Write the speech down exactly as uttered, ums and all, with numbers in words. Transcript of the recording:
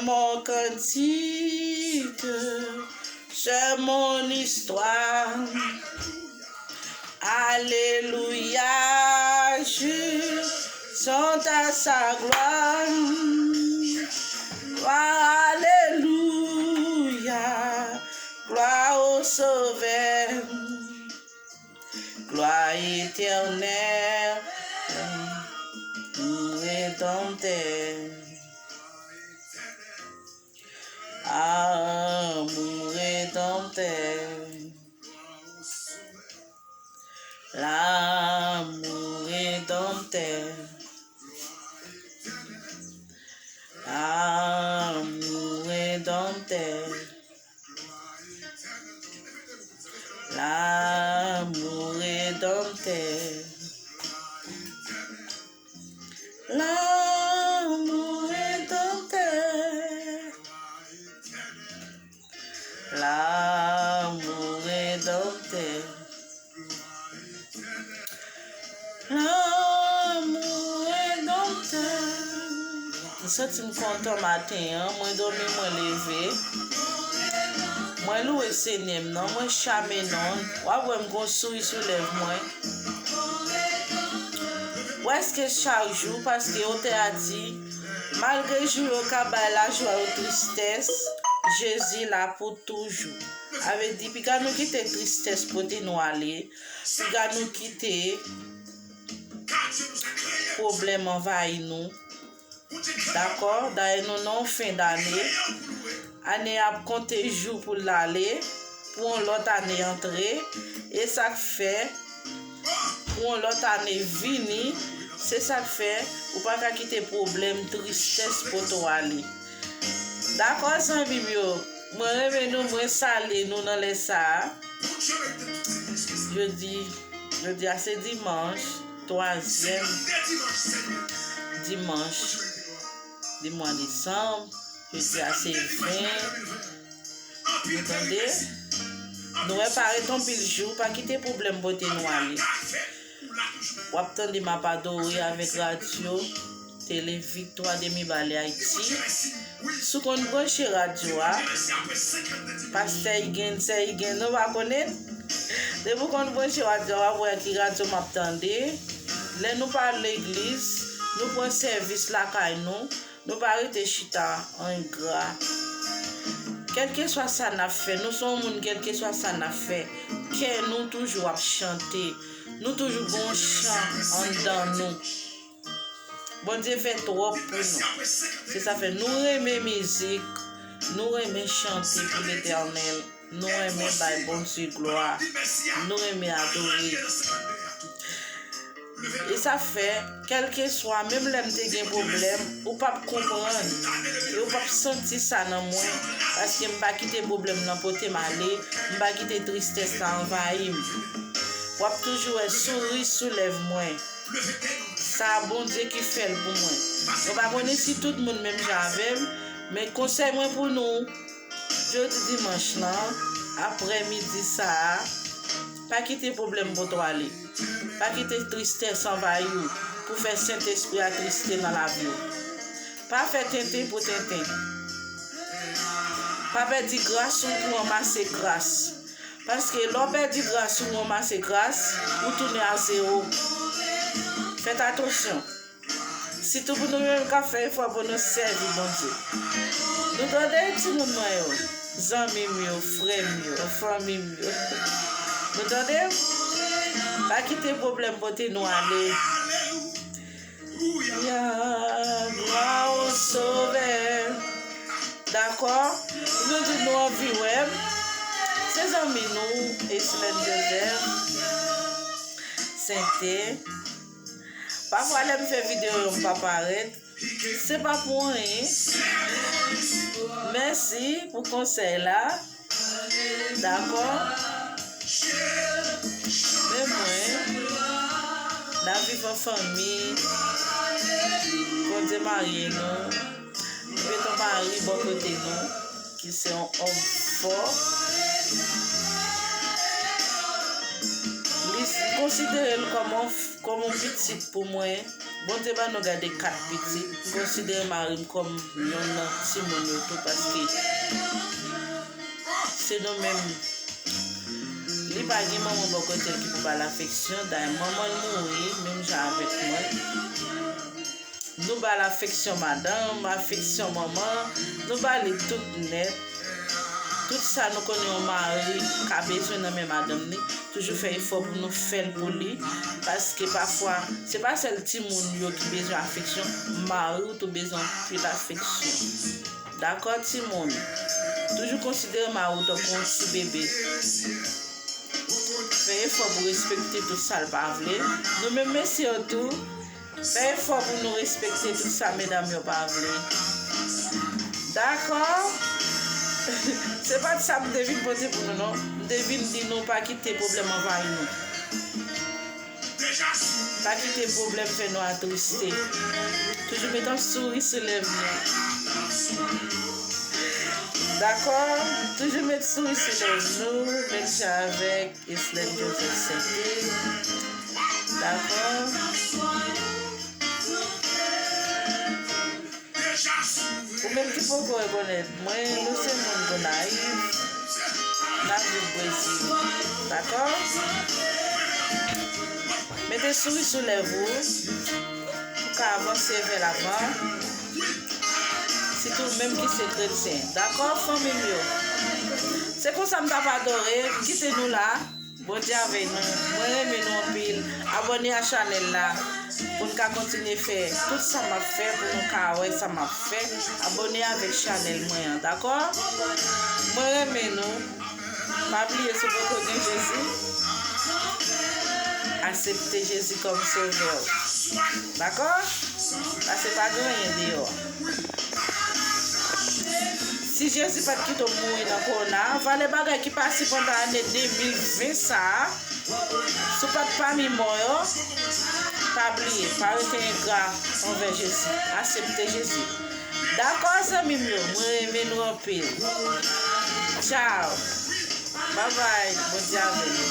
Mon cantique, c'est mon histoire. Alléluia, je chante à sa gloire. Gloire, alléluia, gloire au Sauveur. Gloire éternelle au Rédempteur. Amour rédempteur. L'amour rédempteur. Amour rédempteur. L'amour rédempteur. L'amour rédempteur. L'amour rédempteur. L'amour rédempteur. M santi m kontan maten an. Mwen dòmi, mwen leve. Mwen louwe Senyè m nan. Mwen chame non l. W ap wè m gon souri sou lèv mwen. Prèske chak jou, paske otè a di, malgre jou yo ka bay lajwa yo tristès, Jezi la pou toujou. Sa vle di, piga nou kite tristès pote nou ale, piga nou kite pwoblèm anvayi nou. Dakò? Dayè nou nan yon fen dane. Ane a ap konte jou pou l ale, pou yon lòt ane antre. E sa k fè, pou yon lòt ane vini, se sa k fè ou pa ka kite pwoblèm, tristès pote w ale. Dakò, zanmi m yo? Mwen renmen nou, mwen salye nou nan lè sa a. Jodi, jodi a se dimanch, twazyèm dimanch de mwa desanm. Jodi a se ven. Nou tande? Nou wè pa ret anpil jou, pa kite pwoblèm pote nou ale. W ap tande M ap adore avèk radyo tele Viktwa Demi Bale Ayiti. Si w konn branche radyo a, pastè Igen, sè Igen, nou pa konnen? Depi w konn branche radyo a, w ap wè ki radyo m ap tande. Lè nou pa al legliz, nou pran sèvis lakay nou, nou pa rete chita an engra. Kèlkeswa sa n ap fè, nou se yon moun, kèlkeswa sa n ap fè, kè nou toujou ap chante. Nou toujou gon chan anndan nou. Bondye fè twòp pou nou. Se sa fè nou renmen mizik, nou renmen chante pou Letènèl, nou renmen bay Bondye glwa, nou renmen adore. E sa fè, kèlkeswa, menm lè m te gen pwoblèm, ou p ap konprann, e ou p ap santi sa nan mwen, paske m pa kite pwoblèm nan pote m ale, m pa kite tristès la anvayi m. W ap toujou wè souri sou lèv mwen. Sa a Bondye ki fè l pou mwen. Mwen pa konnen si tout moun menm jan avè m, men konsèy mwen pou nou, jodi dimanch lan, aprè midi sa a, pa kite pwoblèm pote w ale. Pa kite tristès anvayi w pou fè Sentespri a triste nan lavi w. Pa fè tenten pou tenten. Pa pèdi gras ou pou ranmase gras. Paske lè w pèdi gras ou ranmase gras, ou tounen a zewo. Fèt atansyon. Sitou pou nou menm k ap fè efò pou nou sèvi Bondye. Nou tande, timoun mwen yo, zanmi m yo, frè m yo, fanmi m yo. Nou tande? Pa kite pwoblèm pote nou ale. Ya, glwa o Sovè. Dakò? Nou di nou anvi wè m. Se zanmi nou, Eslèn Joseph. Sente. Pafwa lè m fè videyo yo m pa parèt, se pa pou anyen. Mèsi pou konsèy la. Dakò? Men mwen, n ap viv an fanmi. Bondye marye nou. Li met yon mari bò kote nou, ki se yon òm fò. Li M konsidere l kòm yon, kòm yon pitit pou mwen. Bondye ban nou gade kat pitit. M konsidere mari m kòm yonn nan timoun yo tou, paske se nou menm. Li pa gen manman bò kote l ki pou ba l afeksyon. Dayè, manman l mouri menm jan avèk mwen. Nou ba l afeksyon madanm, afeksyon manman, nou ba li tout nèt. Tout sa nou konnen yon mari ka bezwen nan men madanm li, toujou fè efò pou nou fè l pou li, paske pafwa, se pa sèl timoun yo ki bezwen afeksyon, mari w tou bezwen anpil afeksyon. Dakò, timoun? Toujou konsidere mari w tankou yon ti bebe. Fè efò pou respekte tout sa l pa vle. Nou menm mesye yo tou, fè efò pou nou respekte tout sa medam yo pa vle. Dakò? Se pa t sa m te vin pote pou nou, non. M te vin di nou pa kite pwoblèm anvayi nou. Pa kite pwoblèm fè nou atriste. Toujou met yon souri sou lèv nou. Dakò? Toujou met souri sou lèv nou, menm jan avèk Islène Joseph Sente. Dakò? Ou menm ki poko rekonèt mwen, nou se moun Gonayiv, n ap viv Brezil. Dakò? Mete souri sou lèv ou pou ka avanse vè lavan. Sitou ou menm ki se kretyen. Dakò, fanmi m yo? Se konsa m t ap adore, m kite nou la. Bondye avè nou. Mwen renmen nou anpil. Abòne a chanèl la pou n ka kontinye fè tout sa m ap fè, pou nou ka wè sa m ap fè. Abòne avèk chanèl mwen an, dakò? Mwen renmen nou. Pa bliye, si w poko gen Jezi, aksepte Jezi kòm sovè w. Dakò? Paske pa gen anyen deyò. Si Jezi pa t kite w mouri nan kowona, valè bagay ki pase pandan ane de mil ven sa a, si w pa t pami mò yo, pa bliye, pa rete engra anvè Jezi. Aksepte Jezi. Dakò, zanmi m yo, mwen renmen nou anpil. Tchao. Babay. Bondye avè nou.